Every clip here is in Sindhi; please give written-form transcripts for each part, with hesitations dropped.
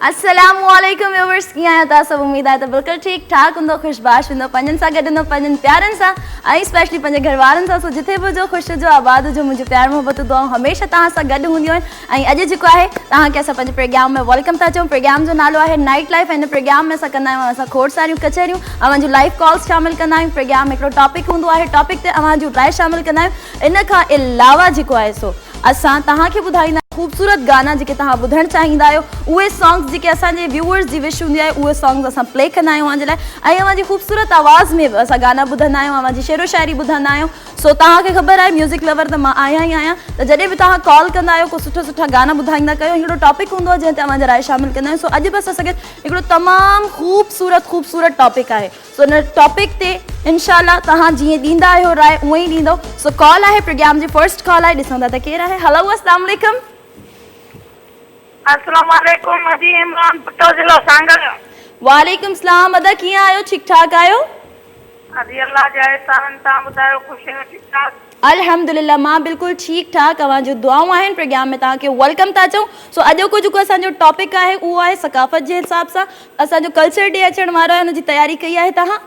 السلام عليڪم ويورس ڪيئن آهيو توهان سڀ اميد آهي ته بلڪل ٺيڪ ٺاڪ هوندو خوش باش هوندو پنهنجن سان گڏ هوندو پنهنجن پيارن سان ۽ اسپيشلي پنهنجي گهر وارن سان سو جٿي به هجو خوش هجو آباد هجو منهنجو پيار محبت دعائون هميشه توهان سان گڏ هونديون آهن ۽ اڄ جيڪو آهي توهان کي اسان پنهنجي پروگرام ۾ welcome ٿا چئون پروگرام جو نالو آهي نائٽ لائف ۽ هن پروگرام ۾ اسان ڪندا آهيون اوهان سان کوڙ ساريون ڪچهريون اوهان جون لائيو ڪالز شامل ڪندا آهيون پروگرام ۾ هڪڙو ٽاپڪ هوندو آهي ٽاپڪ تي اوهان جون راء شامل ڪندا آهيون ان کان علاوه جيڪو آهي سو اسان توهان کي ٻڌائيندا آهيون خوبصورت گانا جيڪي توهان ٻڌڻ چاهيندا آهيو اهي سانگز جيڪي اسان جي ويوئرز جي وش هوندي آهي اهي سانگز اسان پلي ڪندا آهيون اوهان جي لاء ۽ اوهان جي خوبصورت آواز ۾ به اسان گانا ٻڌندا آهيون اوهان جي شعر و شاعري ٻڌندا آهيون سو توهان کي خبر آهي ميوزڪ لور ته مان آهيان ئي آهيان ته جڏهن به توهان ڪال ڪندا آهيو ڪو سٺا سٺا گانا ٻڌائيندا ڪيو هڪڙو ٽاپڪ هوندو آهي جنهن تي اوهان جا راء شامل ڪندا آهيون سو اڄ به اسان سان گڏ هڪڙو تمام خوبصورت خوبصورت ٽاپڪ آهي سو ان ٽاپڪ تي انشاء الله توهان جيئن ڏيندا آهيو راء اونئن ئي ڏيندو سو ڪال آهي پروگرام جي فرسٽ ڪال آهي ڏسون ٿا ته ڪير آهي هلو اسلام عليڪم. السلام عليڪم ادي عمران ڀٽو ضلعو سانگهڙ. وعليڪم سلام ادا ڪيئن آهيو ٺيڪ ٺاڪ آهيو. ادي الله جا احسان توهان ٻڌايو خوش آهيو ٺيڪ ٺاڪ. الحمدلله مان بلڪل ٺيڪ ٺاڪ اوهان جون دعائون آهن پروگرام ۾ توهان کي welcome ٿا چئون سو اڄوڪو جيڪو اسان جو ٽاپڪ آهي اهو آهي ثقافت جي حساب سان اسان جو ڪلچر ڊي اچڻ وارو آهي ان جي تياري ڪئي آهي توهان؟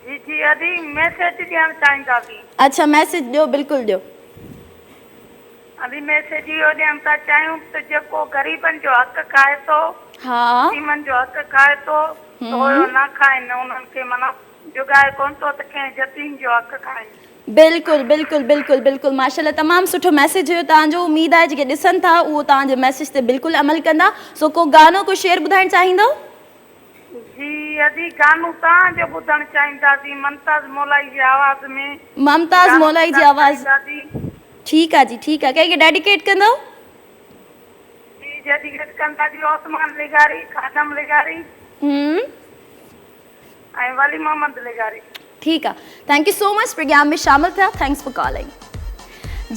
جي جي ادي ميسيج ڏيڻ چاهينداسين. اڇا ميسيج ڏيو بلڪل ڏيو. ادي ميسيج اهو ڏيڻ ٿا چاهيون ته جيڪو غريبن جو حق کائي ٿو ها يتيمن جو حق کائي ٿو ته اهو نه کائن انهن کي معنيٰ جڳائي ڪونه ٿو ته ڪنهن يتيم جو حق کائن. بلڪل بلڪل بلڪل بلڪل ماشاءالله تمام سٺو ميسيج هيو توهان جو اميد آهي جيڪي ڏسن ٿا اهو توهان جي ميسيج تي بلڪل عمل ڪندا سو ڪو گانو ڪو شعر ٻڌائڻ چاهيندو. جي ادي گانو توهان جو ٻڌڻ چاهينداسين ممتاز مولائي جي آواز ۾ ممتاز گانو مولائي جي ٻڌڻ آواز چاهينداسين. ٺيڪ آ جي ٺيڪ آ ڪنهن کي ڊيڊيڪيٽ ڪندو. جي ڊيڊيڪيٽ ڪنداسين عثمان لغاري خادم لغاري. هم. ۽ ولي محمد لغاري. ٺيڪ آ thank you so much programme ۾ شامل ٿيا thanks for calling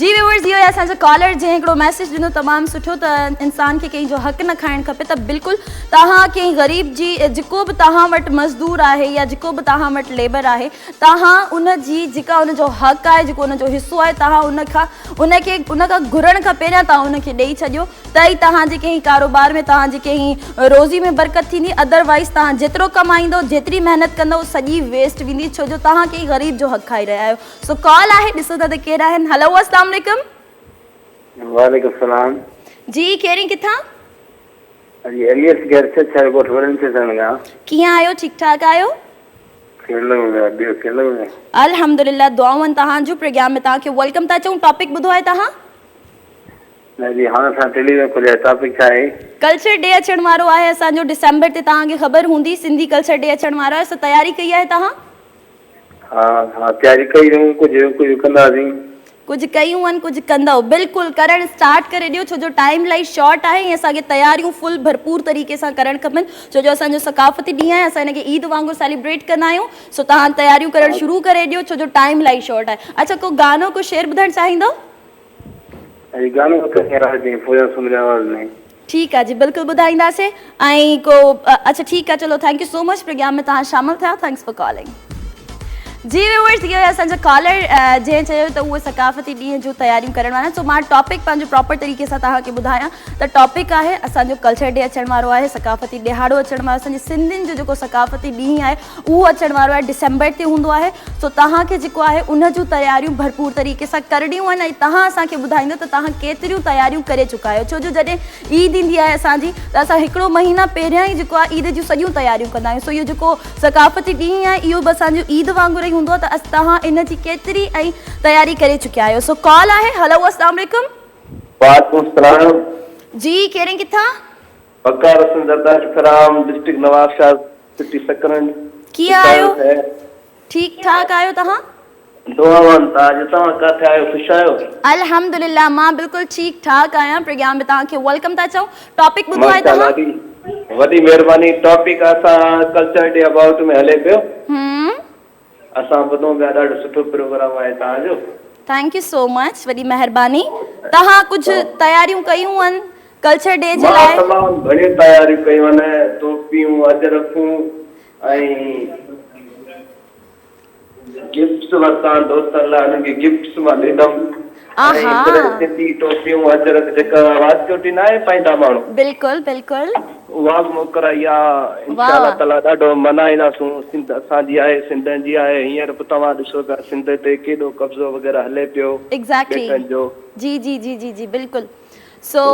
جي ويورز اهو اسان جو ڪالر جنهن هڪڙو ميسيج ڏنو تمام سٺو ته انسان کي ڪنهن جو حق نه کائڻ کپي ته بلڪل توهان ڪنهن غريب جي جيڪو به توهان وٽ مزدور آهي يا جيڪو به توهان وٽ ليبر آهي توهان ان جي جيڪا ان جو حق آهي جيڪو ان جو حصو آهي توهان ان کان ان کي ان کان گهرڻ کان پهريان توهان ان کي ڏئي ڇڏيو ته ئي توهان جي ڪنهن ڪاروبار ۾ توهان جي ڪنهن روزي ۾ برڪت ٿيندي ادر وائيز توهان جيترو ڪمائيندو جيتري محنت ڪندو سڄي ويسٽ ويندي ڇو جو توهان ڪنهن غريب جو حق کائي رهيا آهيو سو ڪال آهي ڏسو ٿا ته ڪير آهن هلو اسلام عليڪم. وعليڪم السلام. جي ڪيرين ڪٿان. جي علي اصغر ڇڇر ڳوٺ وڏن ڇڇرن کان. ڪيئن آهيو ٺيڪ ٺاڪ آهيو. الحمدلله دعائون توهان جون پروگرام ۾ توهان کي welcome ٿا چئون ٽاپڪ ٻڌو آهي توهان. نه جي هاڻ اسان ٽيليويزن کوليو آهي ٽاپڪ ڇا آهي. ڪلچر ڊي اچڻ وارو آهي اسان جو ڊسمبر تي توهان کي خبر هوندي سنڌي ڪلچر ڊي اچڻ وارو آهي سو تياري ڪئي آهي توهان. ها ها تياري ڪئي اٿئون ڪجهه ڪجهه ڪنداسين. ڪجهه ڪيون آهن ڪجهه ڪندؤ. بلڪل ڪرڻ اسٽارٽ ڪري ڏيو ڇو جو ٽائيم الائي شارٽ آهي ۽ اسان کي تياريون فل ڀرپور طريقي سان ڪرڻ کپن ڇو جو اسان جو ثقافتي ڏينهن آهي اسان هن کي عيد وانگر سيليبريٽ ڪندا آهيون سو توهان تياريون ڪرڻ شروع ڪري ڏيو ڇو جو ٽائيم الائي شارٽ آهي اڇا ڪو گانو ڪو شعر ٻڌائڻ چاهيندؤ. اڄ گانو ٻڌو ڪنهن راز ۾ فوزان سومري آواز ۾. ٺيڪ آ جي بلڪل ٻڌائينداسين ۽ ڪو اڇا ٺيڪ آ چلو thank you so much programme ۾ توهان شامل ٿيا thanks for calling جي ويورز اهو اسان جو ڪالر جنهن چيو ته اهو ثقافتي ڏينهن جون تياريون ڪرڻ وارا سو مان ٽاپڪ پنهنجو پراپر طريقي سان توهان کي ٻڌايان ته ٽاپڪ آهي اسان جو ڪلچر ڊي اچڻ وارو آهي ثقافتي ڏهاڙو اچڻ وارو اسان جي سنڌين جو جيڪو ثقافتي ڏينهن آهي اهو اچڻ وارو آهي ڊسمبر تي هوندو آهي سو توهان کي جيڪو آهي ان جون تياريون ڀرپور طريقي سان ڪرڻيون آهن ۽ توهان اسان کي ٻڌائيندو ته توهان ڪيتريون تياريون ڪري چڪا آهيو ڇو جو جڏهن عيد ايندي آهي اسان جي ته اسان هڪڙو مهينا پهريان ئي جيڪو آهي عيد جون سڄيون تياريون ڪندا آهيون سو اهو جيڪو ثقافتي ڏينهن آهي اهو به اسان جو عيد وانگر ئي هوندو آهي ته توهان ان جي ڪيتري ۽ تياري ڪري چڪيا آهيو سو ڪال آهي هلو اسلام عليڪم. وعليڪم السلام. جي ڪيرين ڪٿان. Waqar Hassan Zardash from district Nawabshah city Sakrand. ڪيئن آهيو ٺيڪ ٺاڪ آهيو توهان. دعاوان تاج توهان ڪاٿي آهيو خوش آهيو. الحمدلله مان بلڪل ٺيڪ ٺاڪ آهيان پروگرام ۾ توهان کي welcome ٿا چئون ٽاپڪ ٻڌو آهي توهان. ماشاءالله وڏي مهرباني ٽاپڪ اسان ڪلچر ڊي ابائوٽ ۾ هلي پيو. هم. اسان ٻڌون پيا ڏاڍو سٺو پروگرام آهي توهان جو. Thank you so much وڏي مهرباني توهان ڪجهه تياريون ڪيون آهن ڪلچر ڊي جي لاء. مان تمام گهڻيون تياريون ڪيون آهن ٽوپيون اجرڪون ۽ گفٽس ورتا آهن دوستن لاء انهن کي گفٽس مان ڏيندم. ۽ سنڌي ٽوپيون اجرڪ جيڪا واسڪوٽي ناهي پائيندا ماڻهو. بلڪل بلڪل. اها به موڪرائي آ انشاء الله تعالي ڏاڍو منائينداسون سنڌ اسان جي آهي سنڌين جي آهي هينئر به توهان ڏسو پيا سنڌ تي ڪيڏو قبضو وغيره هلي پيو ٻيٽن جو. جي جي جي جي جي بلڪل سو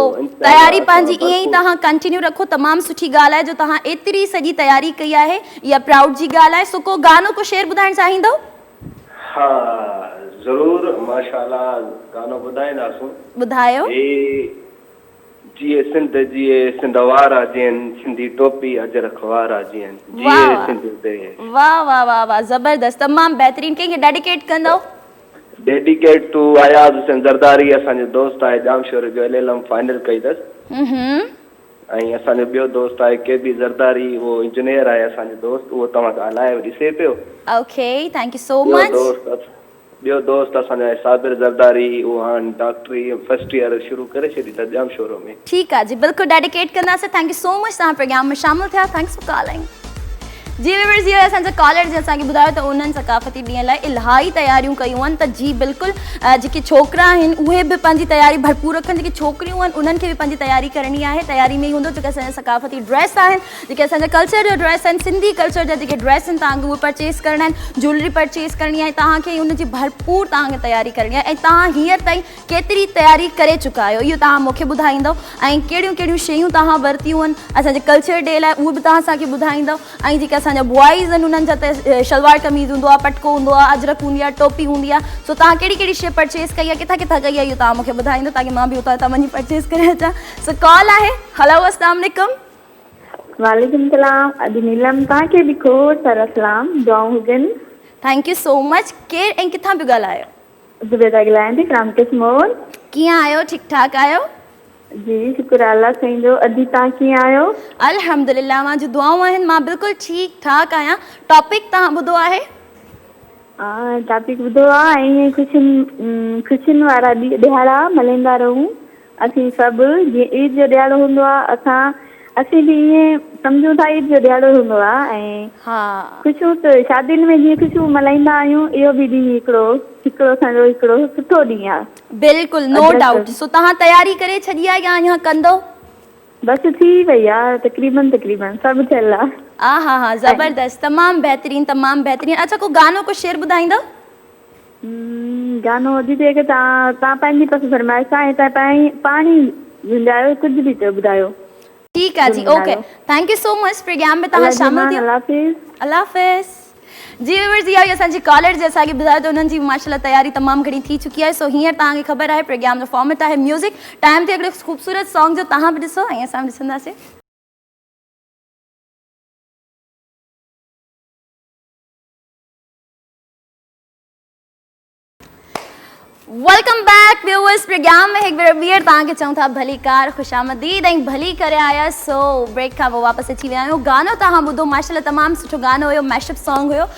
تياري پنهنجي ائين ئي توهان ڪنٽينيو رکو تمام سٺي ڳالهه آهي جو توهان ايتري سڄي تياري ڪئي آهي اها پرائوڊ جي ڳالهه آهي سو ڪو گانو ڪو شعر ٻڌائڻ چاهيندو. ها ضرور ماشاءالله گانو ٻڌائينداسون. ٻڌايو. هي جيئي سنڌ جيئي سنڌ وارا جيئن سنڌي ٽوپي اجرڪ وارا جيئن جيئي سنڌ ديش. واه واه واه واه زبردست تمام بهترين ڪنهن کي ڊيڊيڪيٽ ڪندو. ڊيڊيڪيٽ ٽو اياز حسين زرداري اسان جو دوست آهي ڄامشوري جو ايل ايل ايم فائنل ڪئي اٿس ۽ اسان جو ٻيو دوست آهي ڪي بي زرداري اهو انجنيئر آهي اسان جو دوست اهو توهان سان لائيو ڏسي پيو. اوڪي thank you سو مچ. ٻيو دوست اسان جو آهي صابر زرداري اهو هاڻ ڊاڪٽري فرسٽ ايئر شروع ڪري ڇڏي اٿس ڄامشورو ۾. ٺيڪ آ جي بلڪل ڊيڊيڪيٽ ڪنداسين thank you سو مچ توهان پروگرام ۾ شامل ٿيا thanks for calling. جي ويورز اهو اسان جا ڪالر جن اسان کي ٻڌايو ته انهن ثقافتي ڏينهن لاء الاهي تياريون ڪيون آهن ته جي بلڪل جيڪي ڇوڪرا آهن اهي به پنهنجي تياري ڀرپور رکن جيڪي ڇوڪريون آهن انهن کي به پنهنجي تياري ڪرڻي آهي تياري ۾ ئي هوندو جيڪي اسان جا ثقافتي ڊريس آهن جيڪي اسان جا ڪلچر جا ڊريس آهن سنڌي ڪلچر جا جيڪي ڊريس آهن توهان کي اهي پرچيز ڪرڻا آهن جولري پرچيز ڪرڻي آهي توهان کي ان جي ڀرپور توهان کي تياري ڪرڻي آهي ۽ توهان هينئر تائين ڪيتري تياري ڪري چڪا آهيو اهو توهان مون کي ٻڌائيندؤ ۽ ڪهڙيون ڪهڙيون شيون توهان ورتيون آهن اسان جي ڪلچر ڊي لاء اهو به توهان اسان کي ٻڌائيندؤ ۽ جيڪي اسان جا بوائز آهن انهن جا ته شلوار قميض هوندو آهي پٽڪو هوندو آهي اجرڪ هوندي آهي ٽوپي هوندي آهي سو توهان ڪهڙي ڪهڙي شي پرچيز ڪئي آهي ڪٿان ڪٿان ڪئي آهي اهو توهان مون کي ٻڌائيندؤ تاڪي مان به اتان هتان وڃي پرچيز ڪري اچان سو ڪال آهي هلو اسلام عليڪم. وعليڪم سلام ادي نيلم توهان کي به کوڙ سارا سلام دعائون هجن. Thank you سو مچ ڪير ۽ ڪٿان پيو ڳالهايو. زبيده ڳالهايان ٿي فرام ڪشمور. ڪيئن آهيو ٺيڪ ٺاڪ آهيو. جي شڪر آ الله سائين جو ادي توهان ڪيئن آهيو. الحمدلله اوهان جون دعائون آهن مان بلڪل ٺيڪ ٺاڪ آهيان ٽاپڪ توهان ٻڌو آهي. ها ٽاپڪ ٻڌو آ ۽ ائين خوشين خوشين وارا ڏهاڙا ملهائيندا رهون اسين سڀ جيئن عيد جو ڏهاڙو هوندو آ اسان اسين به ائين سمجهون ٿا عيد جو ڏهاڙو هوندو آ ۽ خوشيون ته شادين ۾ جيئن خوشيون ملهائيندا آهيون اهو به ڏينهن هڪڙو هڪڙو اسان جو هڪڙو سٺو ڏينهن آ. بلڪل نو ڊائوٽ سو توهان تياري ڪري ڇڏي آ يا اڃان ڪندو؟ بس ٿي وئي آ تقريبن تقريبن سڀ ٿيل آ. آ ها ها زبردست تمام بهترين تمام بهترين اڇا ڪو گانو ڪو شعر ٻڌائيندو؟ گانو ادي جيڪي توهان توهان پنهنجي پس فرمائش آ ۽ توهان پاڻ ئي گهنجايو ڪجهه به چئو ٻڌايو. ٺيڪ آ جي okay thank you so much programme ۾ توهان شامل ٿيو. الله حافظ. الله حافظ. جي ويورز اها هئي اسان جي ڪالر جي اسان کي ٻڌايو ته انهن جي ماشاءالله تياري تمام گهڻي ٿي چڪي آهي سو هينئر توهان کي خبر آهي پروگرام جو فارميٽ آهي ميوزڪ ٽائيم تي هڪڙي خوبصورت سانگ جو توهان به ڏسو ۽ اسان به ڏسنداسين. Welcome back viewers programme ۾ هڪ ڀيرو ٻيهر توهان کي چئون ٿا ڀليڪار خوش آمديد ۽ ڀلي ڪري آيا سو بريڪ کان پوء واپس اچي ويا آهيون گانو توهان ٻڌو ماشاءالله تمام سٺو گانو هيو ميش اپ سانگ هيو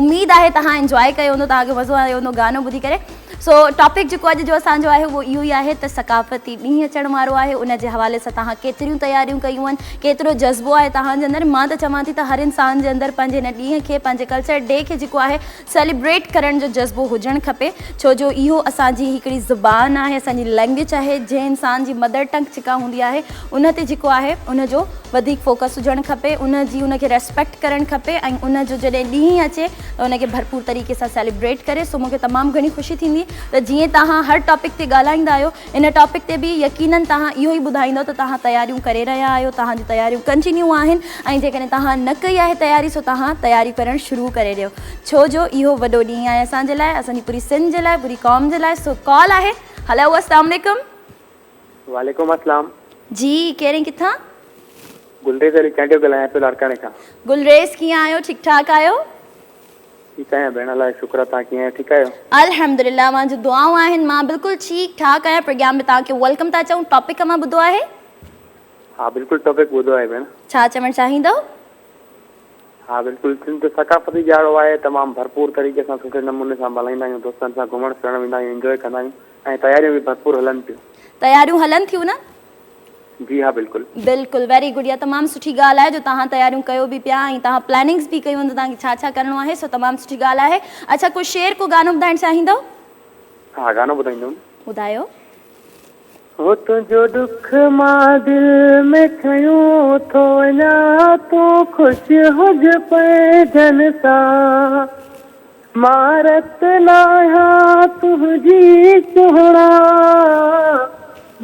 اميد آهي توهان انجواء ڪيو هوندو توهان کي مزو آيو هوندو گانو ٻڌي ڪري سو ٽاپڪ جيڪو اڄ جو اسان جو آهي اهو اهو ئي آهي ته ثقافتي ڏينهن اچڻ وارو آهي ان جي حوالي سان توهان ڪيتريون تياريون ڪيون آهن ڪيترو جذبو آهي توهان جي اندر مان ته چوان ٿي ته هر انسان جي اندر پنهنجي هن ڏينهن کي پنهنجي ڪلچر ڊي کي جيڪو آهي سيليبريٽ ڪرڻ جو جذبو هجڻ کپي ڇو جو اهو اسان جي هڪڙي زبان آهي اسان جي لينگويج آهي جنهن انسان جي مدر ٽنگ جيڪا هوندي آهي ان تي جيڪو آهي ان جو وڌيڪ فوڪس هجڻ کپي ان جي ان کي ريسپيڪٽ ڪرڻ کپي ۽ ان جو جڏهن ڏينهن اچي ته ان کي ڀرپور طريقي سان سيليبريٽ ڪري سو مونکي تمام گهڻي خوشي ٿيندي ته جيئن توهان هر ٽاپڪ تي ڳالهائيندا آهيو ان ٽاپڪ تي به يقينن توهان اهو ئي ٻڌائيندو ته توهان تياريون ڪري رهيا آهيو توهان جون تياريون ڪنٽينيو آهن ۽ جيڪڏهن توهان نه ڪئي آهي تياري سو توهان تياري ڪرڻ شروع ڪري ڏيو ڇو جو اهو وڏو ڏينهن آهي اسان جي لاء اسان جي پوري سنڌ جي لاء پوري قوم جي لاء سو ڪال آهي هلو السلام عليڪم. وعليڪم السلام. جي ڪير ۽ ڪٿان؟ گلريز علي چانڊيو ڳالهايان پيو لاڙڪاڻي کان. گلريز ڪيئن آهيو ٺيڪ ٺاڪ آهيو؟ ٺيڪ آهيان ڀيڻ الله جو شڪر آهي توهان ڪيئن آهيو ٺيڪ آهيو؟ الحمدلله اوهان جون دعائون آهن مان بلڪل ٺيڪ ٺاڪ آهيان پروگرام ۾ توهان کي welcome ٿا چئون ٽاپڪ اوهان ٻڌو آهي؟ ها بلڪل ٽاپڪ ٻڌو آهي ڀيڻ. ڇا چوڻ چاهيندؤ؟ ها بلڪل سنڌ جو ثقافتي ڏهاڙو آهي تمام ڀرپور طريقي سان سٺي نموني سان ملهائيندا آهيون دوستن سان گهمڻ ڦرڻ ويندا آهيون انجوائي ڪندا آهيون ۽ تياريون به ڀرپور هلن پيون. تياريون هلن ٿيون نه؟ جي ها بلڪل. بلڪل ويري گڊ اها تمام سٺي ڳالهه آهي جو توهان تياريون ڪيو به پيا ۽ توهان پلاننگس به ڪيون ته توهان کي ڇا ڇا ڪرڻو آهي سو تمام سٺي ڳالهه آهي اڇا ڪو شعر ڪو گانو ٻڌائڻ چاهيندؤ؟ ها گانو ٻڌائيندم. ٻڌايو. هو تنهنجو ڏک مان دل ۾ کنيو ٿو وڃان تون خوش هج پنهنجن سان مان رت ناهيان تنهنجي سهڻا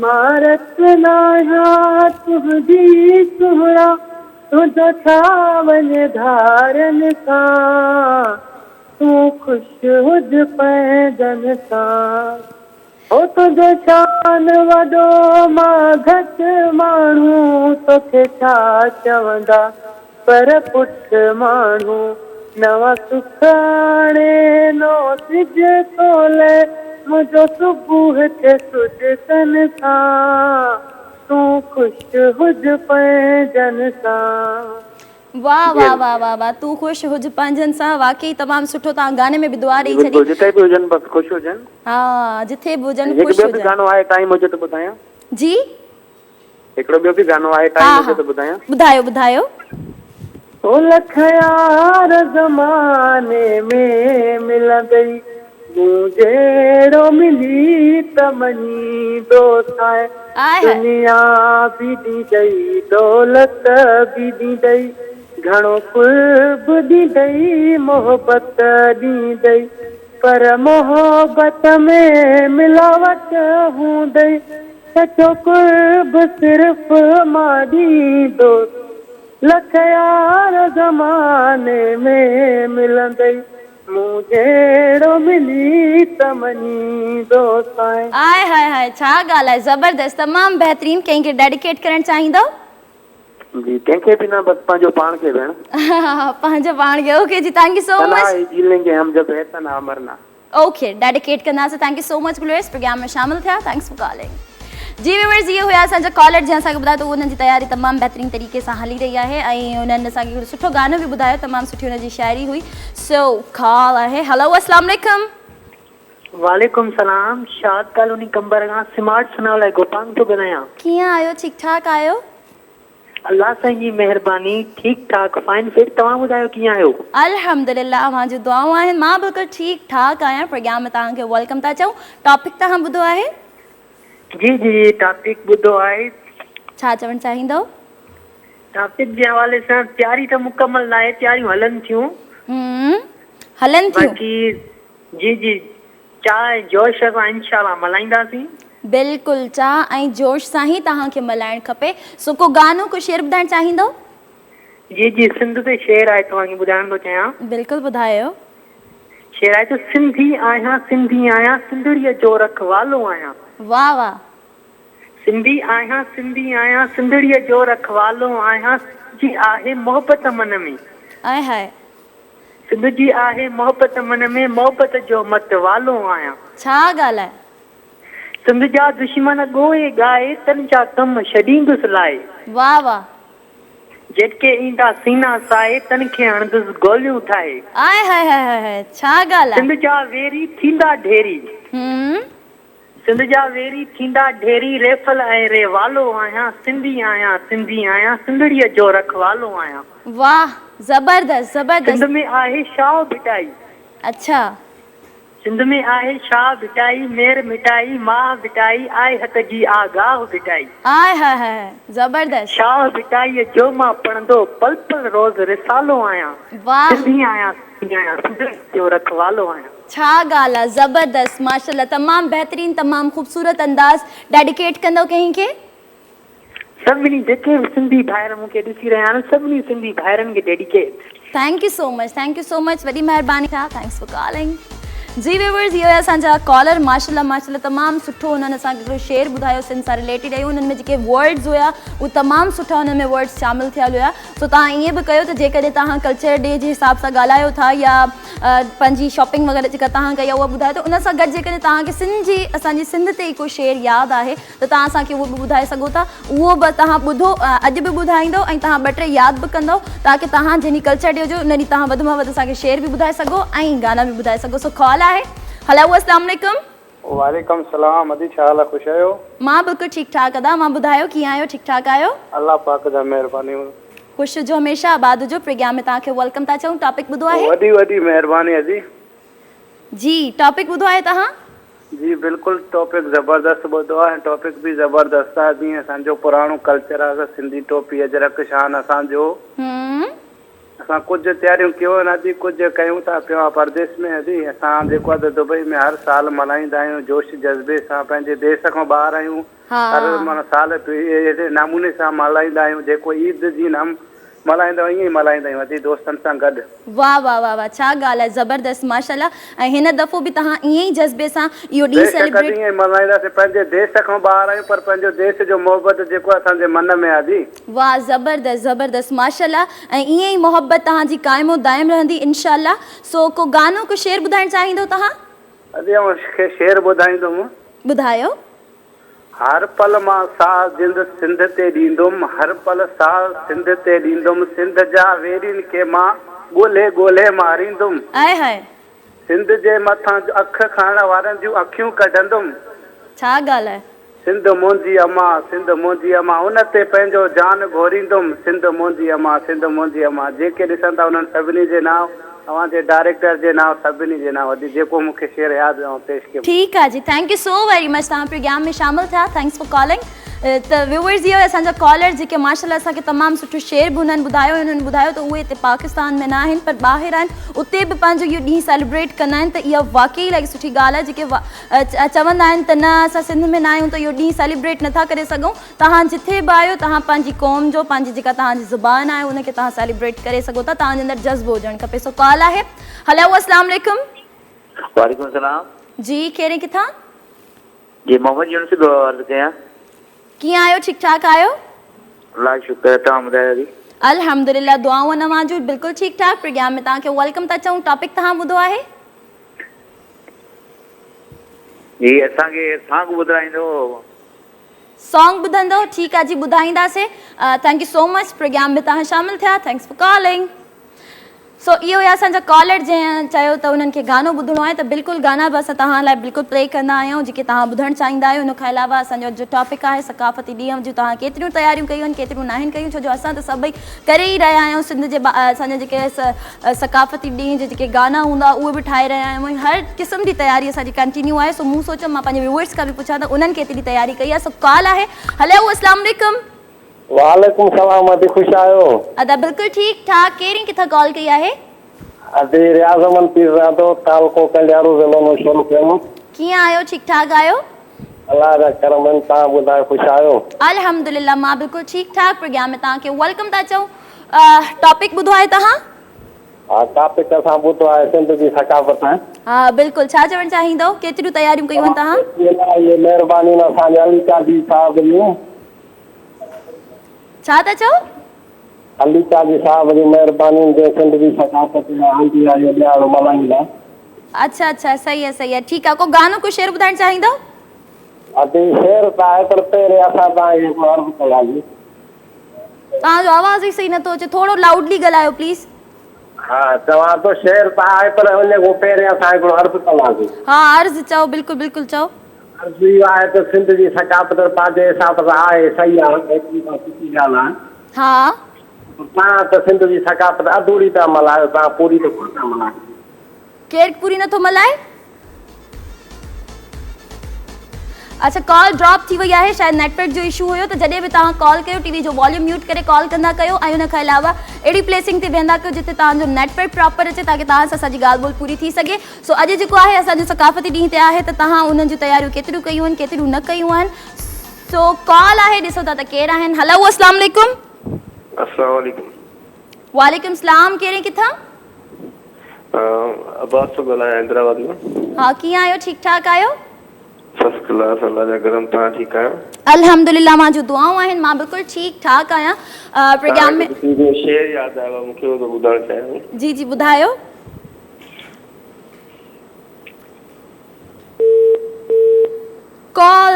مان رت ناهيان تنهنجي سهڻا تنهنجو ڇا وڃي ڌارين سان تون خوش هج پنهنجن سان. هو تنهنجو شان وڏو مان گهٽ ماڻهو توکي ڇا چوندا پر پٺ ماڻهو نوان سک آڻي نئون سج ٿو لهي منهنجو صبح ٿئي سجدن سان تون خوش هج پنهنجن سان. واه واه واه واه واه تون خوش هج پنهنجن سان واقعي تمام سٺو توهان گاني ۾ به دعا ڏئي ڇڏي. بلڪل جتي به هجن بس خوش هجن. ها جٿي به هجن هڪ خوش ٻيو به هجن. گانو آهي ٽائيم هجي ته ٻڌايان. جي. هڪڙو ٻيو به گانو آهي ها ٽائيم ها هجي ته ٻڌايان. ٻڌايو ٻڌايو. او لک يار زماني ۾ ملندئي مون جهڙو ملي ته مڃيندوسانء آء هاء. دنيا به ڏيندئي دولت به ڏيندئي گهڻو قرب ڏيندئي محبت ڏيندئي پر محبت ۾ ملاوٽ هوندئي سچو قرب صرف مان ڏيندوس لک يار زماني ۾ ملندئي مون جهڙو ملي ته مڃيندوسانء. آء هاء هاء ڇا ڳالهه آهي زبردست تمام بهترين ڪنهن کي ڊيڊيڪيٽ ڪرڻ چاهيندؤ. جي ڪنهن کي به نه بس پنهنجو پاڻ کي ڀيڻ. پنهنجو پاڻ کي اوڪي جي thank you سو تنها مچ. هي جي لين گي هم جب هي تنها مرنا. اوڪي ڊيڊيڪيٽ ڪنداسين thank you so much glorious programme ۾ شامل ٿيا thanks for calling جي ويورز اهي هيا اسان جا ڪالر جنهن اسان کي ٻڌايو ته انهن جي تياري تمام بهترين طريقي سان هلي رهي آهي ۽ انهن اسان کي هڪڙو سٺو گانو به ٻڌايو تمام سٺي انهن جي شاعري هئي سو ڪال آهي هلو اسلام عليڪم. وعليڪم سلام شاد ڪالوني قمبر کان سمارٽ ثناء الله گوپانگ ٿو ڳالهايان. ڪيئن آهيو ٺيڪ ٺاڪ آهيو. الله سائين جي مهرباني ٺيڪ ٺاڪ فائن فٽ توهان ٻڌايو ڪيئن آهيو. الحمدلله اوهان جون دعائون آهن مان بلڪل ٺيڪ ٺاڪ آهيان پروگرام ۾ توهان کي welcome ٿا چئون ٽاپڪ توهان ٻڌو آهي. جي جي جي ٽاپڪ ٻڌو آهي. ڇا چوڻ چاهيندؤ. ٽاپڪ جي حوالي سان تياري ته مڪمل ناهي تياريون هلن ٿيون. هلن ٿيون. باقي جي جي چاهه ۽ جوش سان انشاء الله ملهائينداسين. بلڪل چاهه ۽ جوش سان ئي توهان کي ملهائڻ کپي. سو ڪو گانو ڪو شعر ٻڌائڻ چاهيندؤ؟ جي جي سنڌ تي شعر آهي توهان کي ٻڌائڻ ٿو چاهيان. بلڪل ٻڌايو. شعر آهي ته سنڌي آهيان سنڌي آهيان سنڌڙيء جو رکوالو آهيان. واه واه. سنڌي آهيان سنڌي آهيان سنڌڙيء جو رکوالو آهيان سنڌ جي آهي محبت من ۾. آئي هاء. سنڌ جي آهي محبت من ۾ محبت جو مت والو آهيان. ڇا ڳالهه آهي. سنڌ جا دشمن ڳوئي ڳائي تن جا ڪم ڇڏيندس لائي. واه واه. جيڪي ايندا سينا ساهي تن کي هڻندس گوليون ٺاهي. آئي هاء هاء هاء هاء ڇا ڳالهه آهي. سنڌ جا ويري ٿيندا ڍيري. هم. سنڌ جا ويري ٿيندا ڍيري ريفل ۽ ري والو آهيان سنڌي آهيان سنڌي آهيان سنڌڙيء جو رکوالو آهيان. واه زبردست زبردست. سنڌ ۾ آهي شاهه ڀٽائي. اڇا. سنڌ ۾ آهي شاهه ڀٽائي مير مٽائي ماهه ڀٽائي آهي حق جي آگاهه ڀٽائي. آء هاء هاء هاء زبردست. شاهه ڀٽائيء جو مان پڙهندو پل پل روز رسالو آهيان واه. سنڌي آهيان سنڌي آهيان سنڌڙيء جو رکوالو آهيان. ڇا ڳالهه آ زبردست ماشاءالله تمام بهترين تمام خوبصورت انداز ڊيڊيڪيٽ ڪندو ڪنهن کي. سڀني جيڪي به سنڌي ڀائر مون کي ڏسي رهيا آهن سڀني سنڌي ڀائرن کي dedicate. Thank you so much thank you so much وڏي مهرباني ٿا thanks for calling جي ويورز اهي هيا اسان جا ڪالر ماشاءالله ماشاءالله تمام سٺو انهن اسان کي هڪڙو شعر ٻڌايو سنڌ سان رليٽيڊ ۽ انهن ۾ جيڪي ورڊز هيا اهي تمام سٺا انهن ۾ ورڊز شامل ٿيل هيا سو توهان ائين به ڪيو ته جيڪڏهن توهان ڪلچر ڊي جي حساب سان ڳالهايو ٿا يا پنهنجي شاپنگ وغيره جيڪا توهان ڪئي آهي اها ٻڌايو ته ان سان گڏ جيڪڏهن توهان کي سنڌ جي اسان جي سنڌ تي ئي ڪو شعر ياد آهي ته توهان اسان کي اهو به ٻڌائي سگهو ٿا اهو به توهان ٻڌو اڄ به ٻڌائيندو ۽ توهان ٻه ٽي ياد به ڪندو تاڪه توهان جنهن ڏينهن ڪلچر ڊي هجي ان ڏينهن توهان وڌ مان وڌ اسان کي شعر به ٻڌائي سگهو ۽ گانا به ٻڌائي سگهو سو ڪال آهي هلو اسلام عليڪم. وعليڪم سلام ادي ڇا حال آ خوش آهيو. مان بلڪل ٺيڪ ٺاڪ ادا اوهان ٻڌايو ڪيئن آهيو ٺيڪ ٺاڪ آهيو. الله پاڪ جا مهرباني. خوش هجو هميشه آباد هجو پروگرام ۾ توهان کي welcome ٿا چئون ٽاپڪ ٻڌو آهي. وڏي وڏي مهرباني ادي. جي ٽاپڪ ٻڌو آهي توهان. جي بلڪل ٽاپڪ زبردست ٻڌو آهي ۽ ٽاپڪ به زبردست آهي جيئن اسان جو پراڻو ڪلچر آهي اسان سنڌي ٽوپي اجرڪ شان اسان جو اسان ڪجهه تياريون ڪيو آهن ادي ڪجهه ڪيون ٿا پيا پرديس ۾ ادي اسان جيڪو آهي ته دبئي ۾ هر سال ملهائيندا آهيون جوش جذبي سان پنهنجي ديس کان ٻاهر آهيون هر معنيٰ سال اهڙي نموني سان ملهائيندا آهيون جيڪو عيد جي هم ملهائيندا آهيون ائين ئي ملهائيندا آهيون ادي دوستن سان گڏ. واه واه واه واه ڇا ڳالهه آهي زبردست ماشاءالله ۽ هن دفعو به توهان ائين ئي جذبي سان اهو ڏينهن بيشڪ ادي سيليبريٽ. ائين ئي ملهائينداسين پنهنجي ديس کان ٻاهر آهيون پر پنهنجو ديس جو محبت جيڪو اسان جي من ۾ آهي ادي. واه زبردست زبردست ماشاءالله ۽ ائين ئي محبت توهان جي قائم و دائم رهندي انشاءالله سو ڪو گانو ڪو شعر ٻڌائڻ چاهيندو توهان. ادي آئون کي شعر ٻڌائيندم. ٻڌايو. هر پل مان ساهه جند سنڌ تي ڏيندم هر پل ساهه سنڌ تي ڏيندم سنڌ جا ويرين کي مان ڳولهي ڳولهي ماريندم. آئي هاء. سنڌ جي مٿان اک کڻڻ وارن جون اکيون ڪڍندم. ڇا ڳالهه آهي. سنڌ منهنجي امان سنڌ منهنجي امان ان تي پنهنجو جان گهوريندم سنڌ منهنجي امان سنڌ منهنجي امان جيڪي ڏسن ٿا انهن سڀني جي نانء اوهان جي ڊائريڪٽر جي نانء سڀني جي نانء ادي جيڪو مون کي شعر ياد آئون پيش ڪيم. ٺيڪ آ جي thank you so very much توهان پروگرام ۾ شامل ٿيا thanks for calling ته ويوئرز اهي اسان جا ڪالر جيڪي ماشاءالله اسان کي تمام سٺو شعر به انهن ٻڌايو ۽ انهن ٻڌايو ته اهي هتي پاڪستان ۾ نه آهن پر ٻاهر آهن اتي به پنهنجو اهو ڏينهن سيليبريٽ ڪندا آهن ته اها واقعي الاهي سٺي ڳالهه آهي جيڪي چوندا آهن ته نه اسان سنڌ ۾ نه آهيون ته اهو ڏينهن سيليبريٽ نٿا ڪري سگهون توهان جٿي به آهيو توهان پنهنجي قوم جو پنهنجي جيڪا توهان جي زبان آهي ان کي توهان سيليبريٽ ڪري سگهو ٿا توهان جي اندر جذبو هجڻ کپي سو ڪال آهي هلو اسلام عليڪم. وعليڪم السلام. جي ڪير ۽ ڪٿان. جي محمد يونس پيو عرض ڪيان. ڪيئن آهيو ٺيڪ ٺاڪ آهيو. الله جو شڪر توهان ٻڌايو جي. الحمدلله دعائون اوهان جون بلڪل ٺيڪ ٺاڪ پروگرام ۾ توهان کي welcome ٿا چئون ٽاپڪ توهان ٻڌو آهي. جي اسان کي سانگ ٻڌرائيندو. سانگ ٻڌندو ٺيڪ آ جي ٻڌائينداسي thank you so much programme ۾ توهان شامل ٿيا thanks for calling سو اهو هيا اسان جا ڪالر جنهن چيو ته انهن کي گانو ٻڌڻو آهي ته بلڪل گانا به اسان توهان لاء بلڪل پلي ڪندا آهيون جيڪي توهان ٻڌڻ چاهيندا آهيو ان کان علاوه اسان جو جو ٽاپڪ آهي ثقافتي ڏينهن جون توهان ڪيتريون تياريون ڪيون آهن ڪيتريون ناهن ڪيون ڇو جو اسان ته سڀئي ڪري ئي رهيا آهيون سنڌ جي اسان جا جيڪي ثقافتي ڏينهن جا جيڪي گانا هوندا اهي به ٺاهي رهيا آهيون ۽ هر قسم جي تياري اسان جي ڪنٽينيو آهي سو مون سوچيو مان پنهنجي ويوئرس کان به پڇان ته انهن ڪيتري تياري ڪئي آهي سو ڪال آهي هلو اسلام عليڪم. وعليڪم سلام ادي خوش آهيو. ادا بلڪل ٺيڪ ٺاڪ ڪير ۽ ڪٿان ڪال ڪئي آهي. ادي رياض احمد پيرزادو تعلقو ڪنڊيارو ضلعو نوشهرو. ڪيئن آهيو ٺيڪ ٺاڪ آهيو. الله جا ڪرم آهن توهان ٻڌايو خوش آهيو. الحمدلله مان بلڪل ٺيڪ ٺاڪ پروگرام ۾ توهان کي welcome ٿا چئون ٽاپڪ ٻڌو آهي توهان. ها ٽاپڪ اسان ٻڌو آهي سنڌ جي ثقافت. ها بلڪل ڇا چوڻ چاهيندو ڪيتريون تياريون ڪيون آهن توهان. اهي مهربانيون اسان جي علي قاضي صاحب جون. ڇا ٿا چئو. علي قاضي صاحب جون مهربانيون جنهن سنڌ جي ثقافت ۾ آندي آهي اهو ڏهاڙو ملهائيندا. اڇا اڇا صحيح آهي صحيح آهي ٺيڪ آهي ڪو گانو ڪو شعر ٻڌائڻ چاهيندو. ادي شعر ته آهي پر پهرين اسان توهان کي هڪڙو عرض ڪنداسين. توهان جو آواز ئي صحيح نٿو اچي ٿورو لائوڊلي ڳالهايو پليز. ها چوان ٿو شعر ته آهي پر ان کان پهرين اسان هڪڙو عرض ڪنداسين. ها عرض چئو بلڪل بلڪل چئو. عرض اهو آهي ته سنڌ جي ثقافت پنهنجي حساب سان آهي صحيح آهي ايتري ڪا سٺي ڳالهه آهي. ها. پر توهان ته سنڌ جي ثقافت اڌوري پيا ملهايو توهان پوري ته ڪونه پيا ملهايو. ڪير پوري نٿو ملهائي؟ اڇا ڪال ڊراپ ٿي وئي آهي شايد نيٽورڪ جو اشو هيو ته جڏهن به توهان ڪال ڪيو ٽي وي جو واليوم ميوٽ ڪري ڪال ڪندا ڪيو ۽ ان کان علاوه اهڙي پليسنگ تي ويهندا ڪيو جتي توهان جو نيٽورڪ پراپر اچي تاڪه توهان سان اسان جي ڳالهه ٻولهه پوري ٿي سگهي سو اڄ جيڪو آهي اسان جو ثقافتي ڏينهن تي آهي ته توهان انهن جون تياريون ڪيتريون ڪيون آهن ڪيتريون نه ڪيون آهن سو ڪال آهي ڏسو ٿا ته ڪير آهن هلو اسلام عليڪم. اسلام عليڪم. وعليڪم سلام ڪير ۽ ڪٿان؟ عباس ٿو ڳالهايان حيدرآباد مان. ها ڪيئن آهيو ٺيڪ ٺاڪ آهيو؟ فرسٽ ڪلاس الله جا ڪرم توهان ٺيڪ آهيو؟ الحمدلله مان جون دعائون آهن مان بلڪل ٺيڪ ٺاڪ آهيان پروگرام ۾. توهان کي هڪڙو شعر ياد آيو آهي مون کي اهو ٿو ٻڌائڻ چاهيان. جي جي ٻڌايو. ڪال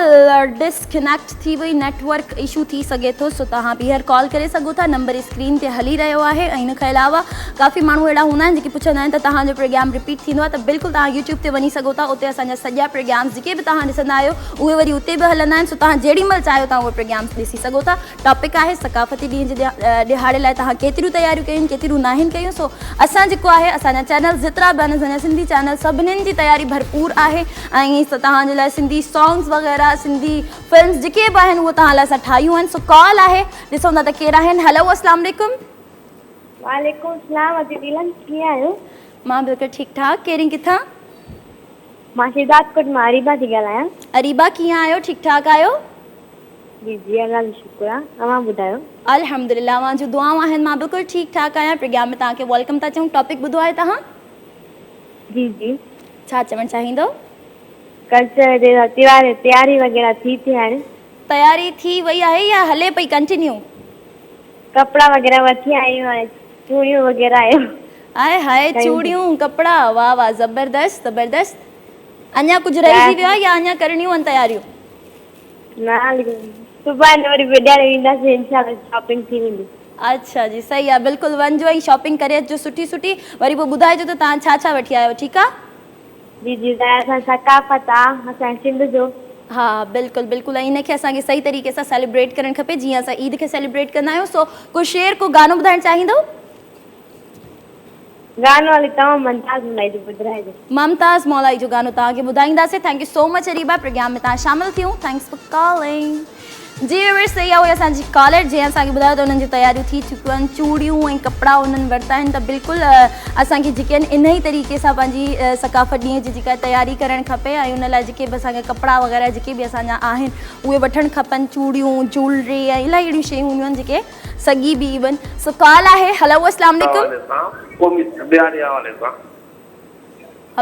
ڊسڪنيڪٽ ٿي وئي نيٽ ورڪ اشو ٿي سگهي ٿو سو توهان ٻيهر ڪال ڪري سگهو ٿا نمبر اسڪرين تي هلي رهيو آهي ۽ ان کان علاوه ڪافي ماڻهو اهڙا هوندا آهن جيڪي پڇندا آهن ته توهان جو پروگرام رپيٽ ٿيندو آهي ته بلڪل توهان يوٽيوب تي وڃي سگهو ٿا اتي اسان جا سڄا پروگرامز جيڪي به توهان ڏسندا آهيو اهي وري اتي به هلندا آهن سو توهان جيڏي مهل چاهيو توهان اهي پروگرامز ڏسي سگهو ٿا ٽاپڪ آهي ثقافتي ڏينهن جي ڏهاڙي لاء توهان ڪيتريون تياريون ڪيون ڪيتريون ناهن ڪيون سو اسان جيڪو آهي اسان جا چينلز جيترا به آهن اسان جا سنڌي چينل سڀنين جي تياري ڀرپور آهي ۽ توهان جي لاء سنڌي سانگز وغيره سنڌي فلمز جيڪي به آهن اهو توهان لاء اسان ٺاهيون آهن سو ڪال آهي ڏسون ٿا ته ڪير آهن هلو اسلام عليڪم. وعليڪم السلام ادي نيلم ڪيئن آهيو؟ مان بلڪل ٺيڪ ٺاڪ ڪيرين ڪٿان؟ مان شهدادڪوٽ مان اريبا ٿي ڳالهايان. اريبا ڪيئن آهيو ٺيڪ ٺاڪ آهيو؟ جي جي الله جو شڪر آ اوهان ٻڌايو. الحمدلله اوهان جون دعائون آهن مان بلڪل ٺيڪ ٺاڪ آهيان پروگرام ۾ توهان کي welcome ٿا چئون ٽاپڪ ٻڌو آهي توهان؟ جي جي. ڇا چوڻ چاهيندو؟ ڪلچر جي تيوهار جي تياري وغيره ٿي ٿي هاڻي. تياري ٿي وئي آهي يا هلي پئي ڪنٽينيو؟ ڪپڙا وغيره وٺي آيون آهيون چوڙيون وغيره آيون. آئي هاء چوڙيون ڪپڙا واه واه زبردست زبردست اڃا ڪجهه رهجي ويو آهي يا اڃا ڪرڻيون آهن تياريون؟ نه سڀاڻي وري وڏياڻي وينداسين انشاء الله شاپنگ ٿي ويندي. اڇا جي صحيح آ بلڪل وڃجو ۽ شاپنگ ڪري اچجو سٺي سٺي وري پوء ٻڌائجو ته توهان ڇا ڇا وٺي آيا آهيو ٺيڪ آ. جي جي ته اسان ثقافت آ اسان جي سنڌ جو. ها بلڪل بلڪل ۽ ان کي اسان کي صحيح طريقي سان سيليبريٽ ڪرڻ کپي جيئن اسان عيد کي سيليبريٽ ڪندا آهيون سو ڪو شعر ڪو گانو ٻڌائڻ چاهيندو. گانو هلي توهان ممتاز مولائي جو ٻڌرائجو. ممتاز مولائي جو گانو توهان کي ٻڌائينداسين thank you so much Areeba programme ۾ توهان شامل ٿيون thanks for calling جي ويورس اها هئي اسان جي ڪالر جنهن اسان کي ٻڌايو ته انهن جون تياريون ٿي چڪيون آهن چوڙيون ۽ ڪپڙا انهن ورتا آهن ته بلڪل اسان کي جيڪي آهن انهي طريقي سان پنهنجي ثقافت ڏينهن جي جيڪا تياري ڪرڻ کپي ۽ ان لاء جيڪي به اسان کي ڪپڙا وغيره جيڪي به اسان جا آهن اهي وٺڻ کپن چوڙيون جولري ۽ الاهي اهڙيون شيون هونديون آهن جيڪي سڳي به ايون سو ڪال آهي هلو اسلام عليڪم. حوالي سان قومي ڏهاڙي حوالي سان.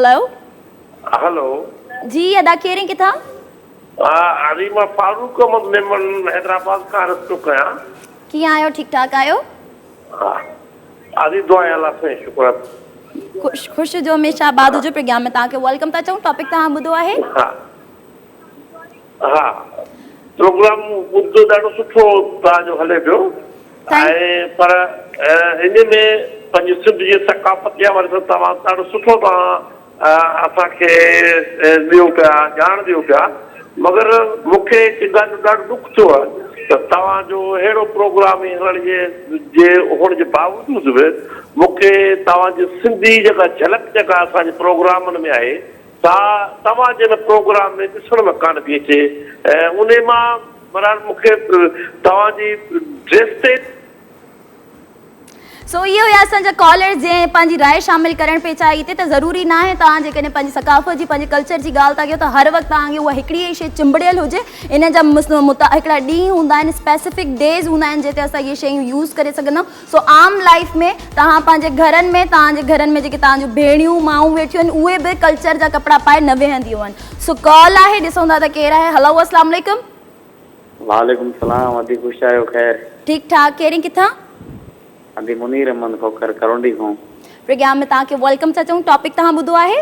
هلو. هلو. جي ادا ڪير ۽ ڪٿان. ادي مان فاروق احمد ميمڻ حيدرآباد کان عرض ٿو ڪيان. ڪيئن آهيو ٺيڪ ٺاڪ آهيو. ها ادي دعا آهي الله سائين شڪر آهي. خوش خوش هجو هميشه آباد هجو پروگرام ۾ توهان کي welcome ٿا چئون ٽاپڪ توهان ٻڌو آهي. ها ها پروگرام ٻڌو ڏاڍو سٺو توهان جو هلي پيو ۽ پر ان ۾ پنهنجي سنڌ جي ثقافت جي حوالي سان توهان ڏاڍو سٺو توهان اسان کي ڏيو پيا ڄاڻ ڏيو پيا مگر مون کي هڪ ڳالهه جو ڏاڍو ڏک ٿيو آهي ته توهان جو اهڙو پروگرام هلڻ جي جي هئڻ جي باوجود به مون کي توهان جي سنڌي جيڪا جهلڪ جيڪا اسان جي پروگرامن ۾ آهي سا توهان جي ان پروگرام ۾ ڏسڻ ۾ ڪانه پئي اچي ۽ انهي مان بهرحال مون کي توهان جي ڊريس تي. سو اهي هيا اسان جا ڪالرز جنهن پنهنجي راء شامل ڪرڻ پئي چاهي هتي ته ضروري ناهي توهان جيڪڏهن پنهنجي ثقافت جي پنهنجي ڪلچر جي ڳالهه ٿا ڪيو ته هر وقت توهان کي اها هڪڙي ئي شيء چنبڙيل هجي ان جا هڪڙا ڏينهن هوندا آهن اسپيسفڪ ڊيز هوندا آهن جنهن تي اسان اهي شيون يوز ڪري سگهندا آهيون سو عام لائيف ۾ توهان پنهنجي گهرن ۾ توهان جي گهرن ۾ جيڪي توهان جون ڀيڻيون مائون ويٺيون آهن اهي به ڪلچر جا ڪپڙا پائي نه ويهنديون آهن سو ڪال آهي ڏسون ٿا ته ڪير آهي هلو اسلام عليڪم. وعليڪم السلام ادي خوش آهيو خير. ٺيڪ ٺاڪ ڪير ۽ ڪٿان. ادي منير احمد کوکر ڪرونڊي کان. پروگرام ۾ توهان کي welcome ٿا چئون ٽاپڪ توهان ٻڌو آهي.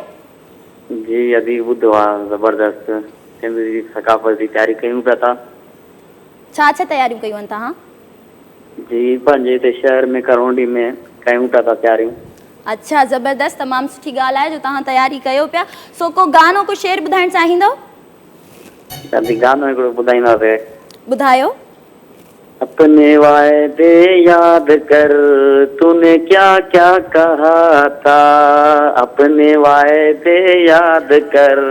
جي ادي ٻڌو آ زبردست سنڌ جي ثقافت جي تياري ڪيون پيا ٿا. ڇا ڇا تياريون ڪيون آهن توهان. جي پنهنجي هتي شهر ۾ ڪرونڊي ۾ ڪيون پيا ٿا تياريون. اڇا زبردست تمام سٺي ڳالهه آهي جو توهان تياري ڪيو پيا سو ڪو گانو ڪو شعر ٻڌائڻ چاهيندؤ. دادي گانو هڪڙو ٻڌائينداسي. ٻڌايو. اپني واعدي ياد ڪر توني ڪيا ڪيا ڪها ٿا اپني واعدي ياد ڪر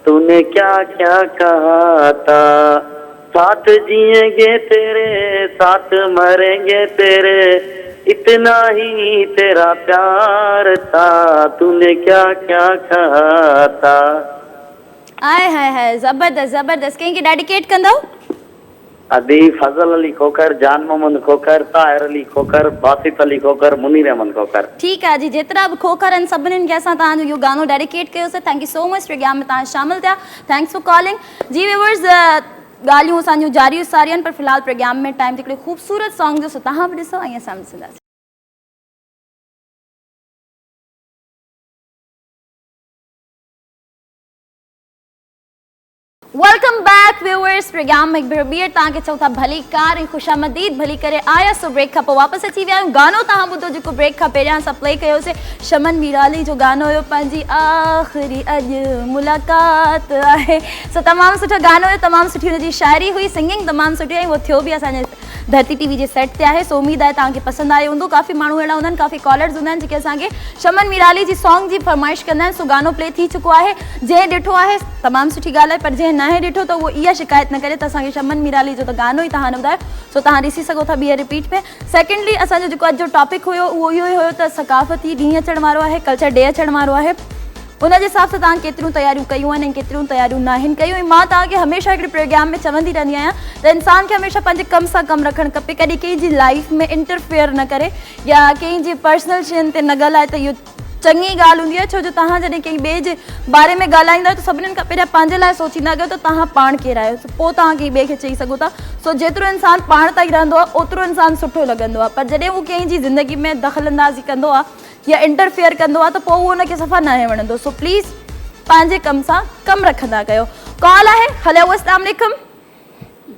توني ڪيا ڪيا ڪها ٿا ساٿ جيئين گي تيري ساٿ مرين گي تيري اتنا هي تيرا پيار ٿا توني ڪيا ڪيا ڪها ٿا. آئي هائي هائي زبردست زبردست ڪنهن کي ڊيڊيڪيٽ ڪندؤ. ادي فضل علي کوکر، جان محمد کوکر، طاهر علي کوکر، باسط علي کوکر، منير احمد کوکر. ٺيڪ آ جي جيترا به کوکر آهن سڀنين کي اسان توهان جو اهو گانو ڊيڊيڪيٽ ڪيوسي thank you so much programme ۾ توهان شامل ٿيا thanks for calling جي ويورز ڳالهيون اسان جون جاري ساري آهن پر في الحال پروگرام ۾ ٽائيم تي هڪڙي خوبصورت سانگ جو سو توهان به ڏسو ۽ اسان به ڏسنداسين. Welcome ويورز پروگرام ۾ هڪ ڀيرو ٻيهر توهان کي چئون ٿا ڀليڪار ۽ خوش آمديد ڀلي ڪري آيا سو بريڪ کان پوء واپس اچي ويا آهيون گانو توهان ٻڌو جيڪو بريڪ کان پهريان اسان پلي ڪيوسي شمن ميرالي جو گانو هيو پنهنجي آخري اڄ ملاقات آهي سو تمام سٺو گانو هيو تمام سٺي هن جي شاعري هئي سنگنگ تمام سٺي ۽ اهو ٿيو به اسان جي ڌرتي ٽي وي جي سيٽ تي آهي سو اميد آهي توهان کي پسند آيو هوندو ڪافي ماڻهو اهڙا هوندا آهن ڪافي ڪالرز هوندا آهن جيڪي اسان کي شمن ميرالي جي سانگ جي فرمائش ڪندا آهن سو گانو پلي ٿي چڪو آهي جنهن ڏٺو آهي تمام سٺي ڳالهه آهي پر جنهن ناهي ڏٺو ته اهو اها شڪايت نه ڪري ته اسان کي شمن ميرالي جو ته گانو ئي توهان نه ٻڌايو سو توهان ڏسي سگهو ٿا ٻيهر رپيٽ ۾ سيڪنڊلي اسان جو جيڪو اڄ جو ٽاپڪ هيو اهو اهو ئي هيو ته ثقافتي ڏينهن اچڻ وارو آهي ڪلچر ڊي اچڻ وارو آهي ان جي حساب سان توهان ڪيتريون تياريون ڪيون آهن ۽ ڪيتريون تياريون ناهن ڪيون ۽ مان توهان کي هميشه هڪڙي پروگرام ۾ چوندي رهندي آهيان ته انسان کي هميشه پنهنجي ڪم سان ڪم رکڻ کپي ڪڏهن ڪنهن جي لائيف ۾ انٽرفيئر نه ڪري يا ڪنهن جي پرسنل شين تي نه ڳالهائي ته اهو چڱي ڳالهه هوندي آهي ڇو جو توهان جڏهن ڪنهن ٻئي جي باري ۾ ڳالهائيندا آهيو ته سڀني کان پهريان پنهنجي لاء سوچيندا ڪيو ته توهان پاڻ ڪير آهيو پوء توهان ڪنهن ٻئي کي چئي سگهو ٿا سو جيترو انسان پاڻ تائين رهندو آهي اوترو انسان سٺو لڳندو آهي پر جڏهن هو ڪنهن جي زندگي ۾ دخل اندازي ڪندو آهي يا انٽرفيئر ڪندو آ ته پوء اهو ان کي صفا ناهي وڻندو سو پليز پنهنجي ڪم سان ڪم رکندا ڪيو ڪال آهي هلو اسلام عليڪم.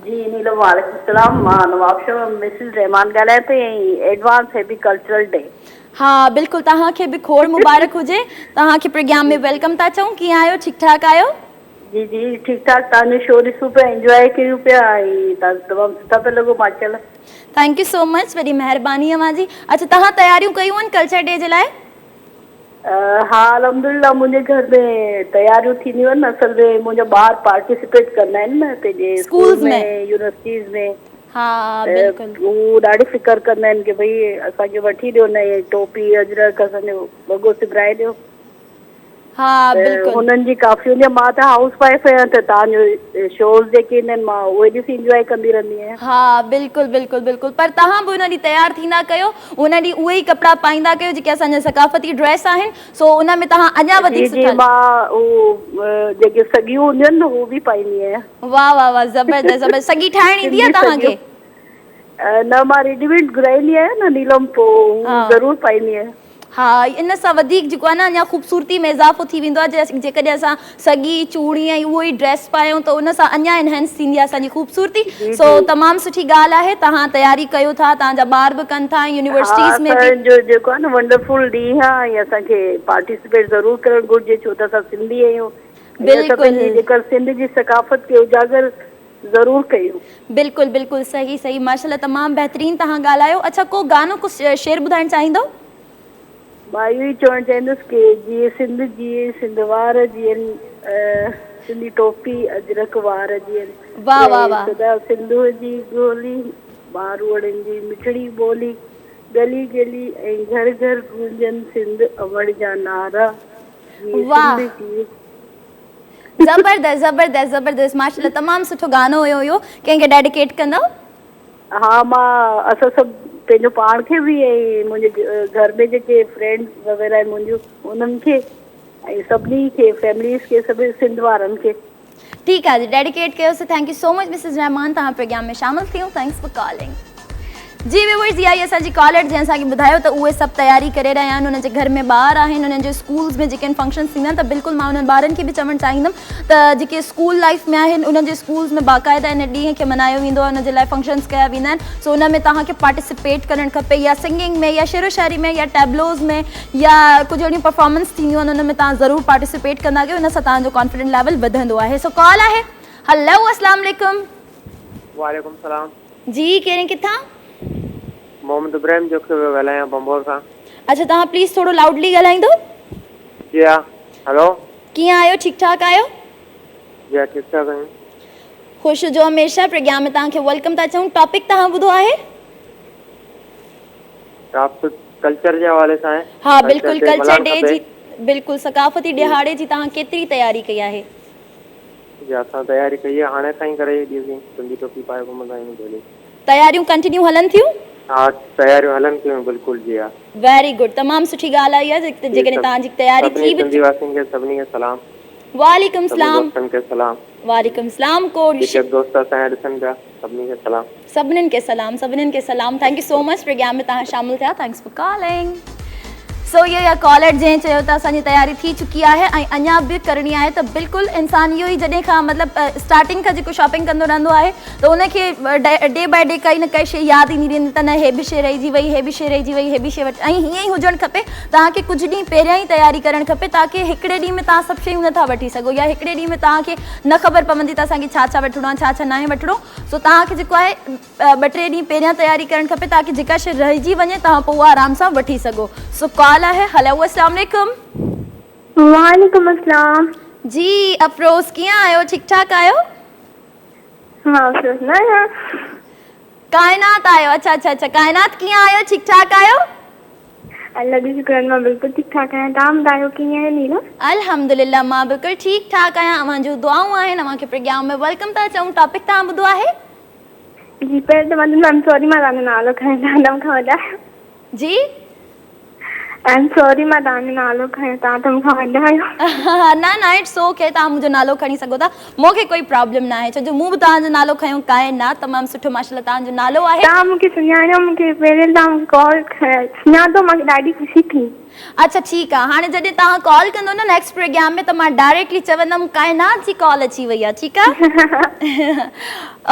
جي نيلم وعليڪم السلام مان نوابشاهه مان مسز رحمان ڳالهايان پئي ۽ ايڊوانس هيپي ڪلچرل ڊي. ها بلڪل توهان کي به کوڙ مبارڪ هجي توهان کي پروگرام ۾ welcome ٿا چئون ڪيئن آهيو ٺيڪ ٺاڪ آهيو. جي جي ٺيڪ ٺاڪ توهان جو شو ڏسون پيا انجواء ڪيون پيا ۽ توهان تمام سٺا پيا لڳو ماشاءالله. Thank you سو مچ وڏي مهرباني اوهان جي اڇا توهان تياريون ڪيون آهن ڪلچر ڊي جي لاء. ها الحمدلله منهنجي گهر ۾ تياريون ٿينديون آهن اصل ۾ منهنجا ٻار پارٽيسپيٽ ڪندا آهن نه پنهنجي اسڪول ۾ يونيورسٽيز ۾ ها بلڪل هو ڏاڍي فڪر ڪندا آهن ڪي ڀئي اسان کي وٺي ڏيو نه ٽوپي اجرڪ اسان جو وڳو سبرائي ڏيو ها بلڪل. هنن جي ڪافي هوندي آهي مان ته هائوس وائيف آهيان ته توهان جو شوز جيڪي ايندا آهن مان اهي ڏسي انجواء ڪندي رهندي آهيان. ها بلڪل بلڪل بلڪل پر توهان به ان ڏينهن تيار ٿيندا ڪيو ان ڏينهن اهي ئي ڪپڙا پائيندا ڪيو جيڪي اسان جا ثقافتي ڊريس آهن سو ان ۾ توهان اڃا جي وڌيڪ جي سٺا مان هو جيڪي سڳيون هونديون آهن نه هو به پائيندي آهيان. واه واه واه زبردست زبردست سڳي ٺاهڻ ايندي آهي سنڌي توهان کي؟ سڳيون نه مان ريڊي ميڊ گهرائيندي آهيان نه نيلم پوء هو ضرور پائيندي آهيان. ها ان سان وڌيڪ جيڪو آهي نه اڃا خوبصورتي ۾ اضافو ٿي ويندو آهي جيڪڏهن اسان سڳي چوڙي ۽ اهو ئي ڊريس پايون ته ان سان اڃا انهينس ٿيندي آهي اسان جي خوبصورتي سو تمام سٺي ڳالهه آهي توهان تياري ڪيو ٿا توهان جا ٻار به ڪن ٿا ۽ ها يونيورسٽيز ۾ به اسان جو جيڪو آهي نه ونڊرفل ڏينهن آهي ۽ اسان کي پارٽيسپيٽ ضرور ڪرڻ گهرجي ڇو ته اسان سنڌي آهيون ۽ اسان پنهنجي جيڪا سنڌ جي ثقافت کي اجاگر ضرور ڪيون. بلڪل بلڪل صحيح صحيح ماشاءالله تمام بهترين توهان ڳالهايو اڇا ڪو گانو ڪو شعر ٻڌائڻ چاهيندو. مان اهو ئي چوڻ چاهيندس ڪي جيئي سنڌ جيئي سنڌ وار جيئن سنڌي ٽوپي اجرڪ وار جيئن واه واه رهي واه. سدا سنڌوء جي گولي ماروئڙن جي مٺڙي ٻولي ڳلي ڳلي ۽ گهر گهر گونجن سنڌ امڙ جا نعرا جيئي واه. سنڌ جيئي. زبردست زبردست زبردست ماشاءالله تمام سٺو گانو هيو اهو ڪنهن کي ڊيڊيڪيٽ ڪندؤ. ها مان اسان سڀ پنهنجو پاڻ کي به ۽ منهنجي گهر ۾ جيڪي فرينڊس وغيره آهن منهنجون انهن کي ۽ سڀني کي فيمليز کي سڀ سنڌ وارن کي. ٺيڪ آهي جي ڊيڊيڪيٽ ڪيوسي thank you so much Mrs Rehman توهان پروگرام ۾ شامل ٿيون thanks for calling. جي ويورز اها ئي اسان جي ڪالر جنهن اسان کي ٻڌايو ته اهي سڀ تياري ڪري رهيا آهن انهن جي گهر ۾ ٻار آهن انهن جي اسڪولز ۾ جيڪي فنڪشنز ٿيندا آهن ته بلڪل مان انهن ٻارن کي به چوڻ چاهيندم ته جيڪي اسڪول لائف ۾ آهن انهن جي اسڪولز ۾ باقاعده ان ڏينهن کي ملهايو ويندو آهي ان جي لاء فنڪشنز ڪيا ويندا آهن سو ان ۾ توهان کي پارٽيسپيٽ ڪرڻ کپي يا سنگنگ ۾ يا شعر و شاعري ۾ يا ٽيبلوز ۾ يا ڪجهه اهڙيون پرفارمنس ٿينديون آهن ان ۾ توهان ضرور پارٽيسپيٽ ڪندا ڪيو ان سان توهان جو ڪانفيڊنٽ ليول وڌندو آهي سو ڪال آهي هلو اسلام عليڪم. وعليڪم السلام. جي ڪير ۽ ڪٿان؟ محمد ابراهيم جوکيو پيو ڳالهايان ڀنڀور کان. اڇا توهان پليز ٿورو لائوڊلي ڳالهائيندو. جي ها هلو. ڪيئن آهيو ٺيڪ ٺاڪ آهيو؟ جي ها ٺيڪ ٺاڪ آهيون. خوش هجو هميشه پروگرام ۾ توهان کي welcome ٿا چئون ٽاپڪ توهان ٻڌو آهي؟ ٽاپڪ ڪلچر جي حوالي سان آهي. ها بلڪل ڪلچر ڊي جي بلڪل ثقافتي ڏهاڙي جي توهان ڪيتري تياري ڪئي آهي؟ جي اسان تياري ڪئي آهي هاڻي کان ئي ڪري ڇڏي سين سنڌي ٽوپي پائي گهمندا آهيون ڊيلي. تياريون ڪنٽينيو هلن ٿيون؟ ها تياريون هلن ٿيون بلڪل جي ها. ويري گڊ تمام سٺي ڳالهه آهي اها جيڪڏهن توهان جي تياري سڀني ٿي به سنڌي واسين کي سڀني کي سلام. وعليڪم سڀني سلام. دوستن کي سلام. وعليڪم سلام ڪو جيڪي به دوست اسان جا ڏسن پيا سڀني کي سلام. سڀنين کي سلام سڀنين کي سلام thank you so much programme ۾ توهان شامل ٿيا thanks for calling. سو اهو ئي ڪالر جنهن چيو ته اسان جي تياري ٿي چڪي آهي ۽ اڃا به ڪرڻي آهي ته بلڪل انسان اهو ئي جڏهن کان مطلب اسٽارٽنگ کان جيڪو شاپنگ ڪندو رهندو آهي ته ان کي ڊي باء ڊي ڪائي نه ڪائي شي ياد ايندي رهندي ته نه هي به شي رهجي وئي هي به شي رهجي وئي هي به شي وٺ ۽ هيئن ئي هجڻ کپي توهان کي ڪجهه ڏينهن پهريان ئي تياري ڪرڻ کپي تاڪه هڪڙي ڏينهن ۾ توهان سڀ شيون نٿا وٺي سگهو يا هڪڙي ڏينهن ۾ توهان کي نه خبر پوندي ته اسان کي ڇا ڇا وٺڻو آهي ڇا ڇا ناهي وٺڻو سو توهان کي جيڪو آهي ٻه ٽي ڏينهن پهريان تياري ڪرڻ کپي تاڪه جيڪا شيء رهجي وڃي توهان پوء اها آرام سان وٺي سگهو سو ڪال آهي هلو اسلام عليڪم. وعليڪم السلام. جي افروز ڪيئن آهيو ٺيڪ ٺاڪ آهيو. مان افروز نه آهيان. ڪائنات آهيو اڇا اڇا اڇا ڪائنات ڪيئن آهيو ٺيڪ ٺاڪ آهيو. الله جو شڪر آهي مان بلڪل ٺيڪ ٺاڪ آهيان توهان ٻڌايو ڪيئن آهيو نيلا. الحمدلله مان بلڪل ٺيڪ ٺاڪ آهيان اوهان جون دعائون آهن اوهان کي پروگرام ۾ welcome ٿا چئون ٽاپڪ توهان ٻڌو آهي. جي پهرين ته مان ايم سوري مان توهان جو نالو کنيو توهان ته مون کان وڏا آهيو. جي. ايم سوري مان توهان جو نالو کنيو توهان ته مون کان وڏا آهيو. نه نه it's okay توهان منهنجو نالو کڻي سگهو ٿا مون کي ڪوئي پرابلم ناهي ڇو جو مون به توهان جو نالو کنيو ڪائنات تمام سٺو ماشاءالله توهان جو نالو آهي. توهان مون کي سڃاڻيو مون کي پهرين توهان مون کي ڪال سڃاتو مان کي ڏاڍي خوشي ٿي. اڇا ٺيڪ آ هاڻي جڏهن توهان ڪال ڪندو نه نيڪسٽ پروگرام ۾ ته مان ڊائريڪٽلي چوندم ڪائنات جي ڪال اچي وئي آ ٺيڪ آ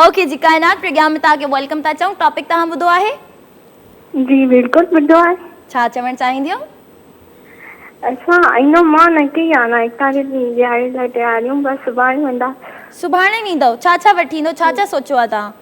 اوڪي جي ڪائنات پروگرام ۾ توهان کي welcome ٿا چئون ٽاپڪ توهان ٻڌو آهي. جي بلڪل ٻڌو آهي. ڇا چوڻ چاهينديو؟ اسان اڃا مان نه ڪئي آ نه ايڪتاليهه ڏينهن ڏياري لاء تياريون بس سڀاڻي ويندا. سڀاڻي ويندؤ ڇا ڇا وٺي ايندو ڇا ڇا سوچيو آ توهان؟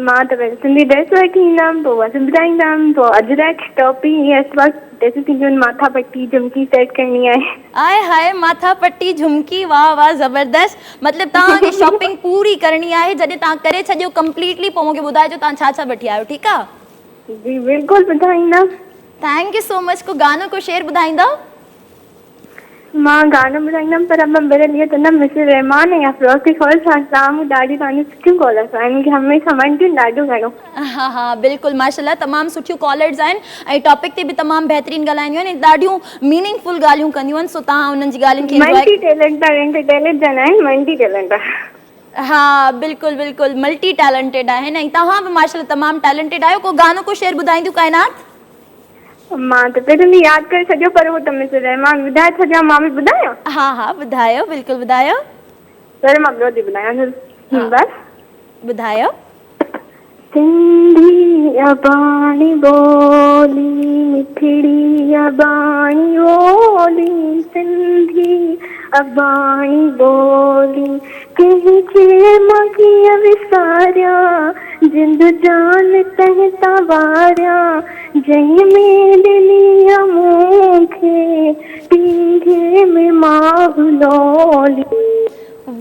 مان ته پهرين سنڌي ڊريس وٺي ايندم پوء اها سبرائيندم پوء اجرڪ ٽوپي ائين سڀ ڊريسون ٿينديون آهن ماٿا پٽي جهمڪي سيٽ ڪرڻي آهي. آء هاء ماٿا پٽي جهمڪي واه واه زبردست مطلب توهان کي شاپنگ پوري ڪرڻي آهي جڏهن توهان ڪري ڇڏيو ڪمپليٽلي پوء مونکي ٻڌائجو توهان ڇا ڇا وٺي آيو ٺيڪ آ. جي بلڪل ٻڌائيندم. Thank you so much ڪو گانو ڪو شعر ٻڌائيندؤ. مان گانو ٻڌائيندم پر مان بهرحال اهو چوندم مسز رحمان ۽ افروز کي کوڙ سارا سلام ڏاڍيون توهان جون سٺيون ڪالرس آهن مون کي هميشه وڻنديون ڏاڍو گهڻو. ها ها بلڪل ماشاءالله تمام سٺيون ڪالرز آهن ۽ ٽاپڪ تي به تمام بهترين ڳالهائينديون آهن ۽ ڏاڍيون ميننگ فل ڳالهيون ڪنديون آهن سو توهان انهن جي ڳالهين کي انجواء ملٽي ٽيلنٽ آهن ٽيلنٽ آهن ملٽي ٽيلنٽ. ها بلڪل بلڪل ملٽي ٽيلنٽيڊ آهن ۽ توهان به ماشاءالله تمام ٽيلنٽيڊ آهيو ڪو گانو ڪو شعر ٻڌائينديون ڪائنات. مان ته پهريون ڏينهن ياد ڪري ڇڏيو پر هو ته مسز رحمان ٻڌائي ڇڏيا مان به ٻڌايان؟ ها ها ٻڌايو بلڪل ٻڌايو. پهريون مان ٻيو ٿي ٻڌايان بس. ٻڌايو. سنڌي اباڻي ٻولي مٺڙي اباڻي ٻولي سنڌي اباڻي ٻولي ڪنهن کي مان ڪيئن وساريان جند جان تنهن تان واريان جنهن ۾ ڏني آ مون کي پينگهي ۾ ماء لولي.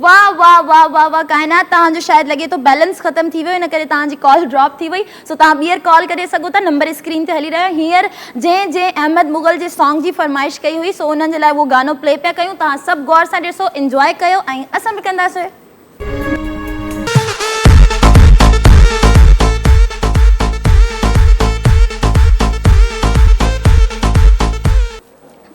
واه واه واه واه واه ڪائنات توهان جو شايد لڳي ٿو بيلنس ختم ٿي ويو ان ڪري توهان جي ڪال ڊراپ ٿي وئي سو توهان ٻيهر ڪال ڪري سگهو ٿا نمبر اسڪرين تي هلي رهيو آهي هينئر جنهن جنهن احمد مغل جي سانگ جي فرمائش ڪئي هئي سو انهن جي لاء اهو گانو پلي پيا ڪيون توهان سڀ غور سان ڏسو انجواء ڪيو ۽ اسان به ڪنداسين.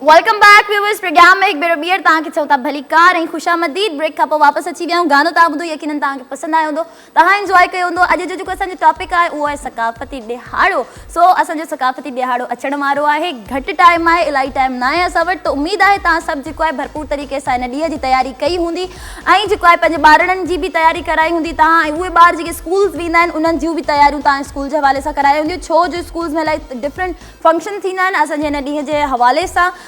Welcome back viewers programme ۾ هڪ ڀيرو ٻيهر توهان کي چئون ٿا ڀليڪار ۽ خوش آمديد بريڪ کان پوء واپس اچي ويا آهيون گانو توهان ٻڌو يقينن توهان کي پسند آيو هوندو توهان انجواء ڪيو هوندو اڄ جو جيڪو اسان جو ٽاپڪ آهي اهو آهي ثقافتي ڏهاڙو سو اسان جو ثقافتي ڏهاڙو اچڻ وارو آهي گهٽ ٽائيم آهي الاهي ٽائيم ناهي اسان وٽ ته اميد آهي توهان سڀ جيڪو آهي ڀرپور طريقي سان هن ڏينهن جي تياري ڪئي هوندي ۽ جيڪو آهي پنهنجي ٻارڙن جي به تياري ڪرائي هوندي توهان ۽ اهي ٻار جيڪي اسڪولز ويندا آهن انهن جون به تياريون توهان اسڪول جي حوالي سان ڪرايون هونديون ڇو جو اسڪولز ۾ الاهي ڊفرنٽ فنڪشن ٿيندا آهن اسان جي هن ڏينهن جي حوالي سان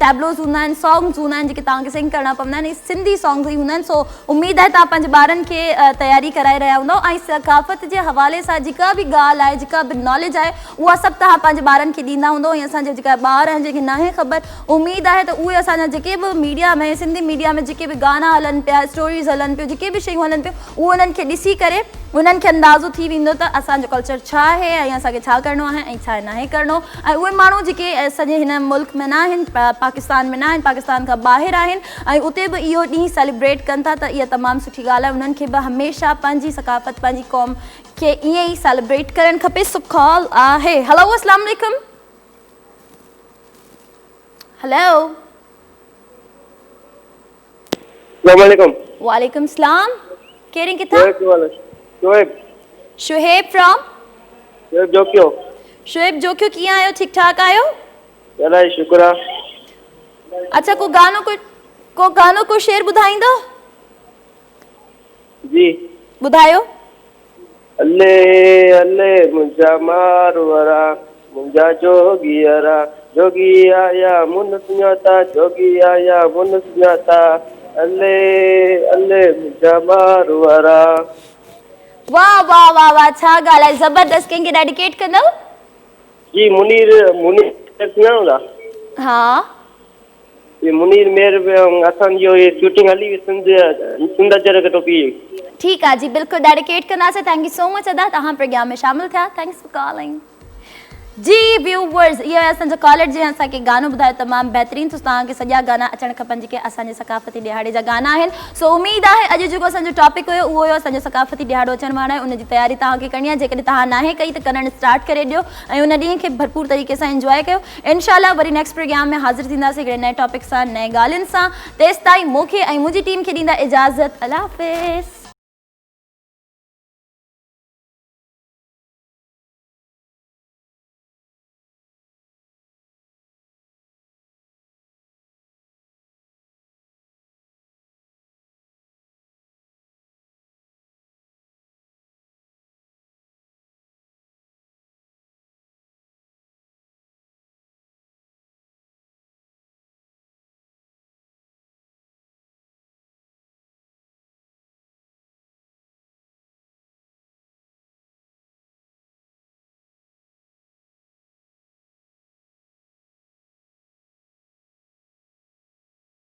ٽيبلوز هوندا آهن سانگز هوندا آهن جيڪي توهان کي سنگ ڪرڻا پوندا آهن ۽ سنڌي سانگز ئي هوندا آهن سو اميد آهي توهان پنهنجي ٻارن کي تياري ڪرائي رهيا هوندؤ ۽ ثقافت جي حوالي سان جيڪا به ڳالهه آهي جيڪا به ناليج آهي اها سڀ توهان پنهنجي ٻارن کي ڏيندا هوندؤ ۽ اسان جا جيڪا ٻار آهن جن کي ناهي خبر اميد آهي ته اهي اسان جا جيڪي به ميڊيا ۾ سنڌي ميڊيا ۾ جيڪي به گانا هلن پيا اسٽوريز هلن پيون جيڪي به شيون هلن پيون اهو انهن کي ڏسي ڪري انهن کي اندازو ٿي ويندو ته اسان جو ڪلچر ڇا آهي ۽ اسان کي ڇا ڪرڻو آهي ۽ ڇا ناهي ڪرڻو ۽ اهي ماڻهو جيڪي اسان جي هن ملڪ ۾ نه آهن پاڪستان ۾ نه آهن پاڪستان کان ٻاهر آهن ۽ اتي به اهو ڏينهن سيليبريٽ ڪن ٿا ته اها تمام سٺي ڳالهه آهي انهن کي به هميشه پنهنجي ثقافت پنهنجي قوم کي ائين ئي سيليبريٽ ڪرڻ کپي سو ڪال آهي هلو اسلام عليڪم هلو السلام عليڪم. وعليڪم السلام ڪير ۽ ڪٿان؟ شعيب. شعيب فرام؟ شعيب جوکيو. شعيب جوکيو ڪيئن آهيو ٺيڪ ٺاڪ آهيو؟ الاهي شڪر آ. اڇا ڪو گانو ڪو ڪو گانو ڪو شعر ٻڌائيندو؟ جي. ٻڌايو. الي الي منهنجا ماروئڙا منهنجا جوڳيئڙا جوڳي آيا مون سڃاتا جوڳي آيا مون سڃاتا الي الي منهنجا ماروئڙا. واه واه واه واه ڇا ڳالهه آهي زبردست ڪنهن کي ڊيڊيڪيٽ ڪندؤ؟ جي منير منير سڃاڻو ٿا؟ ها. هي منير مير اسان جو هي شوٽنگ هلي هئي سنڌ سنڌ اجرڪ ٽوپي جي. ٺيڪ آ جي بلڪل ڊيڊيڪيٽ ڪنداسين thank you سو مچ ادا توهان پروگرام ۾ شامل ٿيا thanks for calling. جي ويوورز اهو آهي اسان جو ڪالر جنهن اسان کي گانو ٻڌايو تمام بهترين سو توهان کي سڄا گانا اچڻ کپن جيڪي اسان جي ثقافتي ڏهاڙي جا گانا آهن سو اميد آهي اڄ جيڪو اسان جو ٽاپڪ هيو اهو هيو اسان جو ثقافتي ڏهاڙو اچڻ وارو آهي ان جي تياري توهان کي ڪرڻي آهي جيڪڏهن توهان ناهي ڪئي ته ڪرڻ اسٽارٽ ڪري ڏيو ۽ ان ڏينهن کي ڀرپور طريقي سان انجواء ڪيو انشاء الله وري نيڪسٽ پروگرام ۾ حاضر ٿينداسين هڪڙي نئين ٽاپڪ سان نئين ڳالهين سان تيستائين مون کي ۽ منهنجي ٽيم کي ڏيندا اجازت الله حافظ.